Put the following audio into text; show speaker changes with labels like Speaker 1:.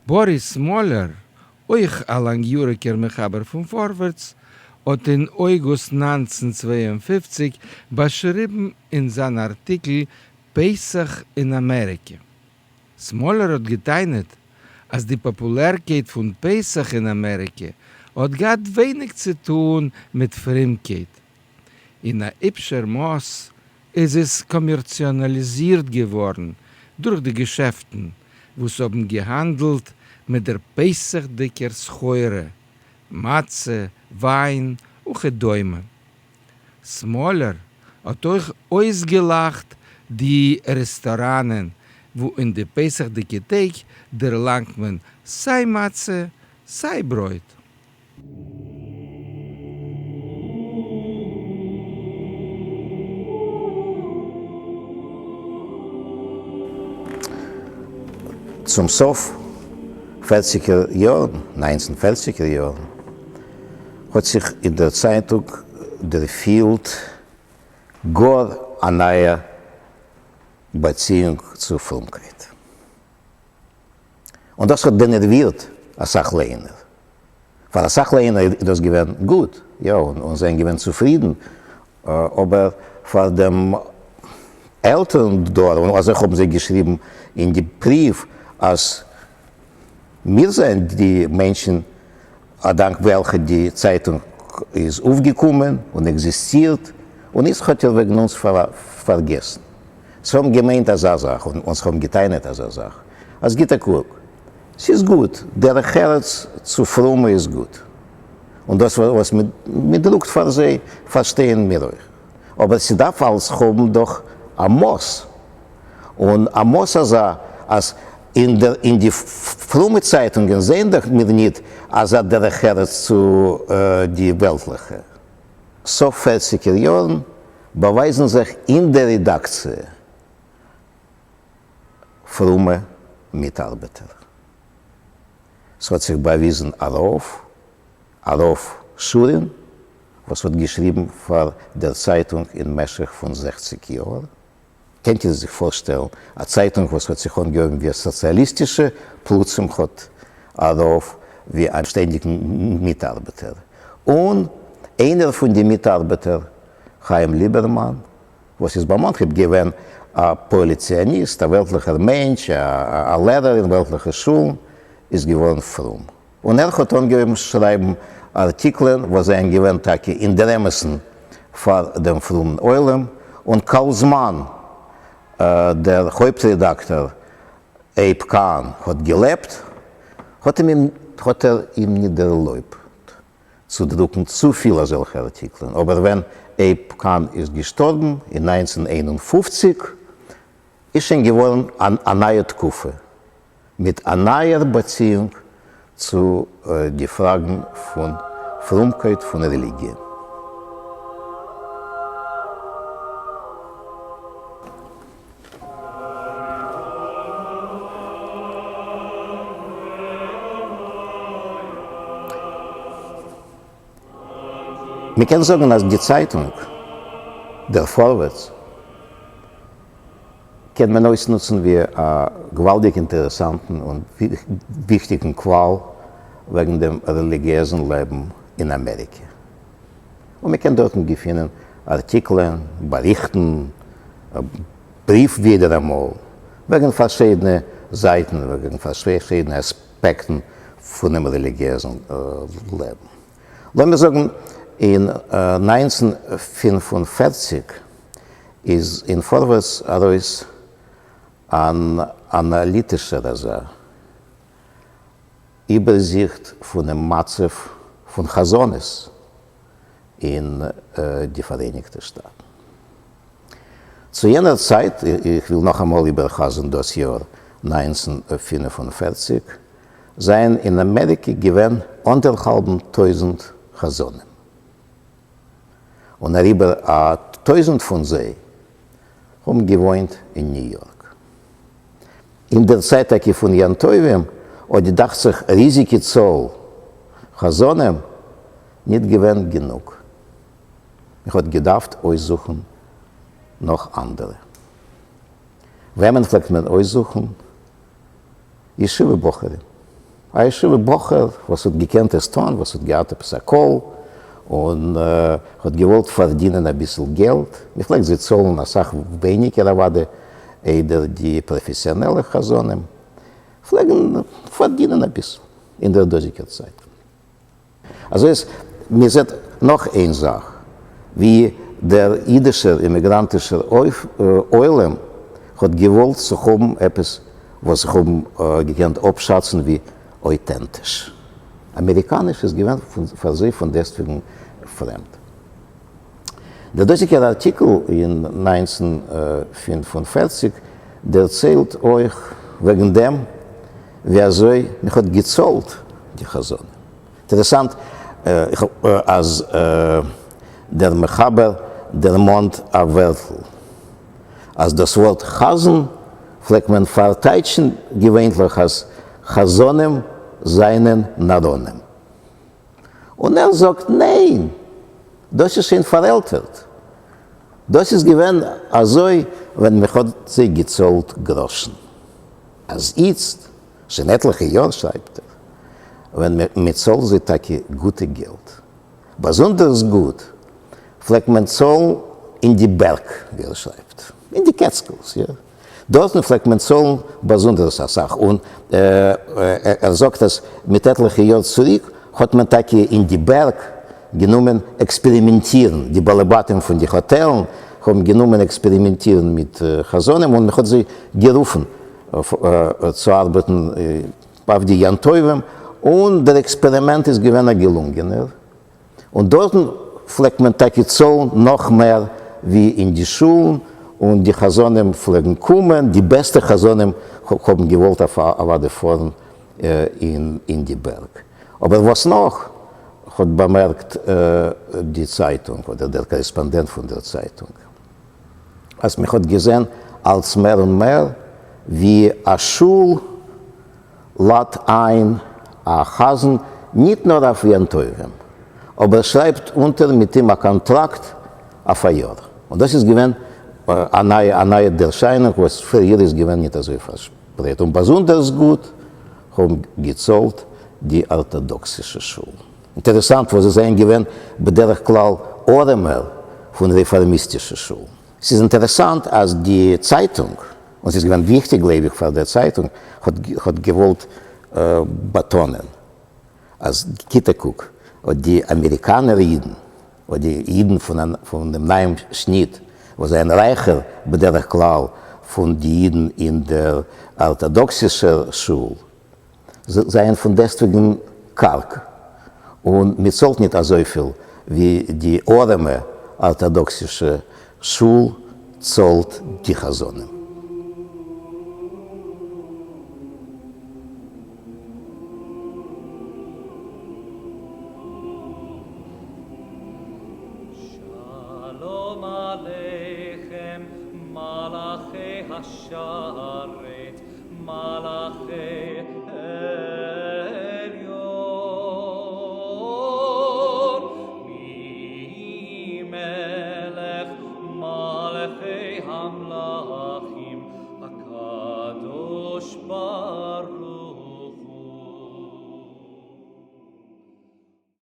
Speaker 1: באריס סמאלער, אויך א לאנגיאריגער מחבר פון פארווערטס, האט אין אויגוסט 1952 באשריבן אין זיין ארטיקל פסח אין אמעריקע. סמאלער האט געטענה'ט אז די פאפולערקייט פון פסח אין אמעריקע האט געהאט ווייניג צו טאן מיט פרומקייט. אין א היפשער מאס איז עס קאמערציאנאליזירט געווארן דורך די געשעפטן וואס האבן געהאנדלט מיט דער פסח'דיגער סחורה, מצה, וויין וכדומה. סמאלער האט אויך אויסגעלאכט די רעסטאראנען וואו אין די פסח'דיגע טעג דערלאנגט מען סיי מצה סיי ברויט.
Speaker 2: צום סוף פערציגער יארן, ניינצן פערציגער יארן, האט זיך אין דער צייטונג דערפילט גאר א נייע באציאונג צו פרומקייט. און דאס האט דענערווירט אסאך לייענער. פאר אסאך לייענער איז דאס געווען גוט, יא, און זענען געווען צופרידן, אבער פאר דעם עלטערן דור, און אזוי האבן זיי געשריבן אין די בריוו, אז מיר זענען די מענטשן אדאנק וועלכע די צייטונג איז אויפגעקומען און עקזיסטירט, און איצט האט איר וועגן אונז פארגעסן. זיי האבן געמיינט אזא זאך און זיי האבן געטענה'ט אזא זאך, אז גיט א קוק, ס'איז גוט, דרך ארץ צו פרומע איז גוט, און דאס וואס מען דרוקט פאר זיי פארשטייען מיר אויך, אבער ס'דארף אלס האבן דאך א מאס, און א מאס אזא אז אין דער אין די פרומע צייטונגען זעען דאך מיר ניט אזא דרך ארץ צו די וועלטליכע. סוף פערציגער יארן באווייזן זיך אין דער רעדאקציע פרומע מיטארבעטער. ס'האט זיך באוויזן א רב, הרב שורין, וואס האט געשריבן פאר דער צייטונג אין משך פון 60 יאר. קענט איר זיך פארשטעלן א צייטונג וואס האט זיך אנגעהויבן ווי א סאציאליסטישע, פלוצים האט א רב ווי א שטענדיגן מיטארבעטער, און איינער פון די מיטארבעטער, חיים ליבערמאן, וואס איז ביים אנהייב געווען א פועלי-ציוניסט, א וועלטליכער מענטש, א לערער אין וועלטליכע שולן, איז געווארן פרום. און ער האט אנגעהויבן שרייבן ארטיקלען וואס זענען געווען טאקע אין דער אמת'ן פאר דעם פרומען עולם, און כל זמן דער הויפט רעדאקטאר עיב קאהן האט געלעבט האט אים האט ער אים ניט דערלויבט צו דרוקן צופיל אזעלכע ארטיקלען, אבער ווען עיב קאהן איז געשטארבן אין 1951 איז שוין געווארן א נייע תקופה מיט א נייער באציאונג צו די פראגן פון פרומקייט פון רעליגיע. מ'קען זאגן אז די צייטונג דער פארווערטס קען מען אויסנוצן ווי א געוואלדיג אינטערעסאנטן און וויכטיגן קוואל וועגן דעם רעליגיעזן לעבן אין אמעריקע. און מען קען דארטן געפינען ארטיקלען, באריכטן, בריוו ווידעראמאל, וועגן פארשידענע זייטן, וועגן פארשידענע אספעקטן פונעם רעליגיעזן לעבן. לאמיר זאגן אין 1945 איז אין פארווערטס ארויס אן אנאליטישער אזא איבערזיכט פונעם מצב פון חזנות אין די פאראייניגטע שטאטן. צו יענער צייט, איך וויל נאכאמאל איבערחזר'ן דאס יאר 1945, זענען אין אמעריקע געווען אנדערהאלבן טויזנט חזנים, און אריבער א טויזנט פון זיי האבן געוואוינט אין ניו יארק. אין דער צייט טאקע פון יום טובים האט די דאכט זיך ריזיגע צאל חזנים ניט געווען גענוג. מען האט געדארפט אויסזוכן נאך אנדערע. וועמען פלעגט מען אויסזוכן? ישיבה בחורים. א ישיבה בחור וואס האט געקענט עס טון, וואס האט געהאט עפעס א קול, און האט געוואלט פארדינען אביסל געלט, מען פלעגט זיי צאלן אסאך ווייניגער אוודאי איידער די פראפעסיאנעלע חזנים פלעגן פארדינען אביסל אין דער דאזיגער צייט. אזוי איז מען זעט נאך איין זאך, ווי דער אידישער אימיגראנטישער עולם האט געוואלט צו האבן עפעס וואס זיי האבן געקענט אפשאצן ווי אויטענטיש. אמעריקאניש איז געווען פאר זיי פון דעסטוועגן פרעמד. דער דאזיגער ארטיקל אין 1945 דערציילט אויך וועגן דעם ווי אזוי מען האט געצאלט די חזנים. אינטערעסאנט אז דער מחבר דערמאנט א ווערטל אז דאס ווארט חזן פלעגט מען פארטייטשן געווענליך אז חזנים זענען נאראנים. און ער זאגט ניין, דאס איז שוין פארעלטערט, דאס איז געווען אזוי ווען מען האט זיי געצאלט גראשן, אז איצט, שוין עטליכע יאר שרייבט ער, ווען מען צאלט זיי טאקע גוטע געלט, באזונדערס גוט פלעגט מען צאלן אין די בערג, ווי ער שרייבט, אין די קעטסקילס, יא. דארטן פלעגט מען צאלן באזונדערס אסאך, און ער זאגט אז מיט עטליכע יאר צוריק האט מען טאקע אין די בערג גענומען עקספערימענטירן, די בעלי בתים פון די האטעלן האבן גענומען עקספערימענטירן מיט חזנים און מען האט זיי גערופן צו ארבעטן אויף די יום טובים, און דער עקספערימענט איז געווען א געלונגענער. און דארטן פלעגט מען טאקע צאלן נאך מער ווי אין די שולן, און די חזנים פלעגן קומען, די בעסטע חזנים האבן געוואלט אוודאי פארן אין די בערג. אבער וואס נאך האט באמערקט די צייטונג, אדער דער קארעספאנדענט פון דער צייטונג, אז מען האט געזען אלץ מער און מער ווי א שול לאדט איין א חזן ניט נאר אויף יום טובים, אבער שרייבט אונטער מיט אים א קאנטראקט אויף א יאר. און דאס איז געווען א נייע א נייע ערשיינונג וואס פריער איז געווען ניט אזוי פארשפרייט. און באזונדערס גוט האבן געצאלט די ארטאדאקסישע שולן. אינטערעסאנט וואס זיי זענען געווען בדרך כלל ארעמער פון רעפארמיסטישע שולן. ס'איז אינטערעסאנט אז די צייטונג, און ס'איז געווען וויכטיג גלייב איך פאר דער צייטונג, האט געוואלט באטאנען אז גיט א קוק, אט די אמעריקאנער אידן, אט די אידן פון דעם נייעם שניט, וואס זענען רייכער בדרך כלל פון די אידן אין דער ארטאדאקסישער שול, זענען פון דעסטוועגן קארג, און מען צאלט ניט אזויפיל ווי די ארעמע ארטאדאקסישע שול צאלט די חזנים.
Speaker 3: שלום עליכם מלאכי השרת מלאכי עליון מי מלך מלכי המלכים.